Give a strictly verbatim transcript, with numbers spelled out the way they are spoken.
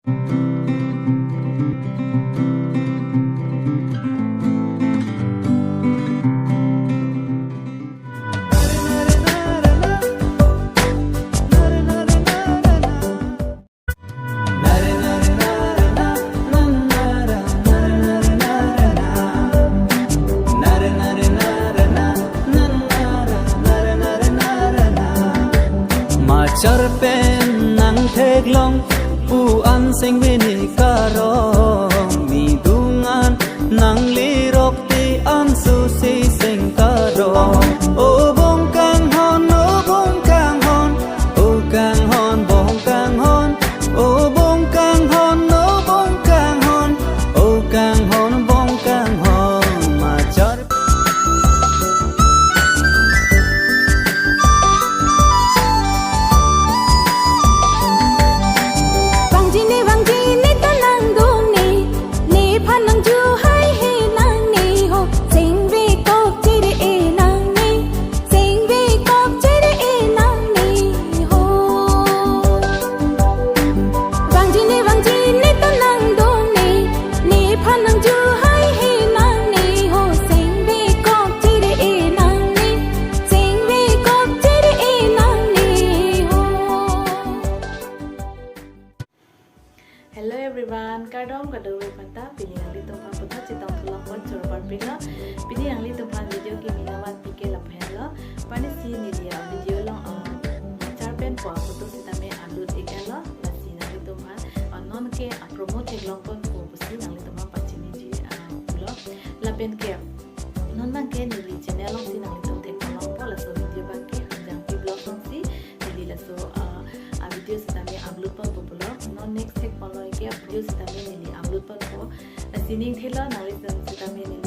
Machar pen nangtheklong pu an Sengve ne karong, nidung an nanglirok ti an susi seng karong. O bong kanghon, o bong kanghon, o kanghon bong kanghon, o bong kanghon, o bong kanghon, o kanghon bong kanghon. Machar Vangji ne, vangji ne ta nangdung ne, nephan nangju hai he nang ne ho, Sengve kok chere e nang ne, Sengve kok chere e nang ne ho. Vangji ne, vangji ne ta nangdung ne, nephan nangju hai he nang ne ho, Sengve kok chere e nang ne, Sengve kok chere e nang ne ho. Hello everyone, kardom kadokave aphanta, pini nanglitumphan puthot chetong thulong pon choro parpik lo. Pini nanglitumphan video kimi nangvan pike lapen lo. Pini si neli a-video along, uh, machar pen po a-photo sitame upload ik-et lo. Lasi nanglitumphan, uh, non ke, uh, promote theklong ponpo pusi nanglitumphan pachiniji, uh, pulo. Lapen ke non abang ke neli channel alongsi nanglitum theklongpo, laso video abang ke Hanjangpi Vlog alongsi neli laso, uh, a-video sitame upload ponpo pulo. Non next thek ponlo ke a-video sitame neli upload ponpo. Lasi ning thelo nanglitum sitame neli